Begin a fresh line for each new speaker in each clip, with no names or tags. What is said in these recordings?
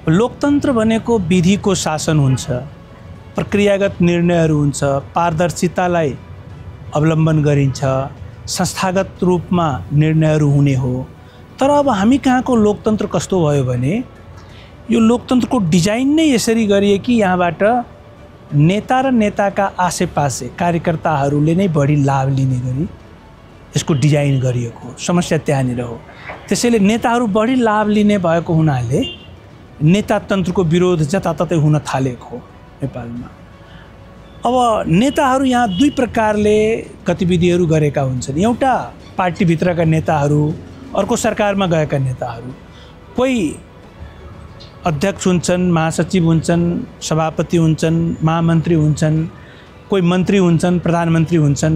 लोकतन्त्र भनेको विधिको शासन हुन्छ, प्रक्रियागत निर्णयहरू हुन्छ, पारदर्शितालाई अवलम्बन गरिन्छ, संस्थागत रूपमा निर्णयहरू हुने हो। तर अब हामी कहाँको लोकतन्त्र कस्तो भयो भने यो लोकतन्त्रको डिजाइन नै यसरी गरिए कि यहाँबाट नेता र नेताका आसेपासे कार्यकर्ताहरूले नै बढी लाभ लिने गरी यसको डिजाइन गरिएको हो। समस्या त्यहाँनिर हो। त्यसैले नेताहरू बढी लाभ लिने भएको हुनाले नेतातन्त्रको विरोध जताततै हुन थालेको हो नेपालमा। अब नेताहरू यहाँ दुई प्रकारले गतिविधिहरू गरेका हुन्छन्। एउटा पार्टीभित्रका नेताहरू, अर्को सरकारमा गएका नेताहरू। कोही अध्यक्ष हुन्छन्, महासचिव हुन्छन्, सभापति हुन्छन्, महामन्त्री हुन्छन्, कोही मन्त्री हुन्छन्, प्रधानमन्त्री हुन्छन्।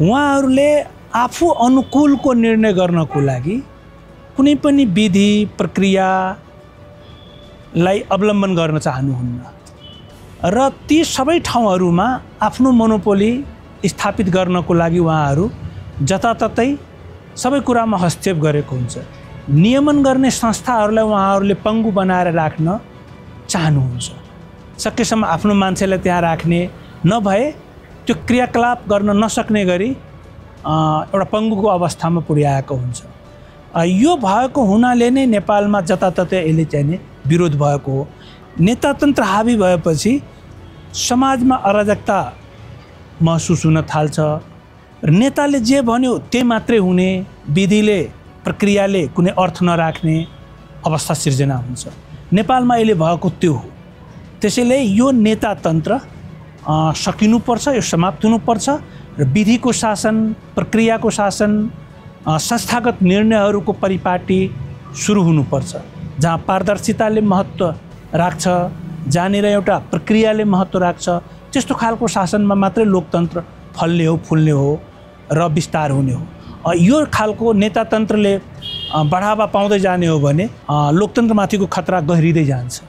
उहाँहरूले आफू अनुकूलको निर्णय गर्नको लागि कुनै पनि विधि प्रक्रियालाई अवलम्बन गर्न चाहनुहुन्न र ती सबै ठाउँहरूमा आफ्नो मोनोपोली स्थापित गर्नको लागि उहाँहरू जताततै सबै कुरामा हस्तक्षेप गरेको हुन्छ। नियमन गर्ने संस्थाहरूलाई उहाँहरूले पङ्गु बनाएर राख्न चाहनुहुन्छ। सकेसम्म आफ्नो मान्छेलाई त्यहाँ राख्ने, नभए त्यो क्रियाकलाप गर्न नसक्ने गरी एउटा पङ्गुको अवस्थामा पुर्याएको हुन्छ। यो भएको हुनाले नै नेपालमा जताततै यसले चाहिँ विरोध भएको हो। नेतातन्त्र हावी भएपछि समाजमा अराजकता महसुस हुन थाल्छ। नेताले जे भन्यो त्यही मात्रै हुने, विधिले प्रक्रियाले कुनै अर्थ नराख्ने अवस्था सिर्जना हुन्छ। नेपालमा अहिले भएको त्यो हो। त्यसैले यो नेतातन्त्र सकिनुपर्छ, यो समाप्त हुनुपर्छ र विधिको शासन, प्रक्रियाको शासन, संस्थागत निर्णयहरूको परिपाटी सुरु हुनुपर्छ, जहाँ पारदर्शिताले महत्त्व राख्छ, जहाँनिर एउटा प्रक्रियाले महत्त्व राख्छ। त्यस्तो खालको शासनमा मात्रै लोकतन्त्र फल्ने हो, फुल्ने हो र विस्तार हुने हो। यो खालको नेतातन्त्रले बढावा पाउँदै जाने हो भने लोकतन्त्रमाथिको खतरा गहिरिँदै जान्छ।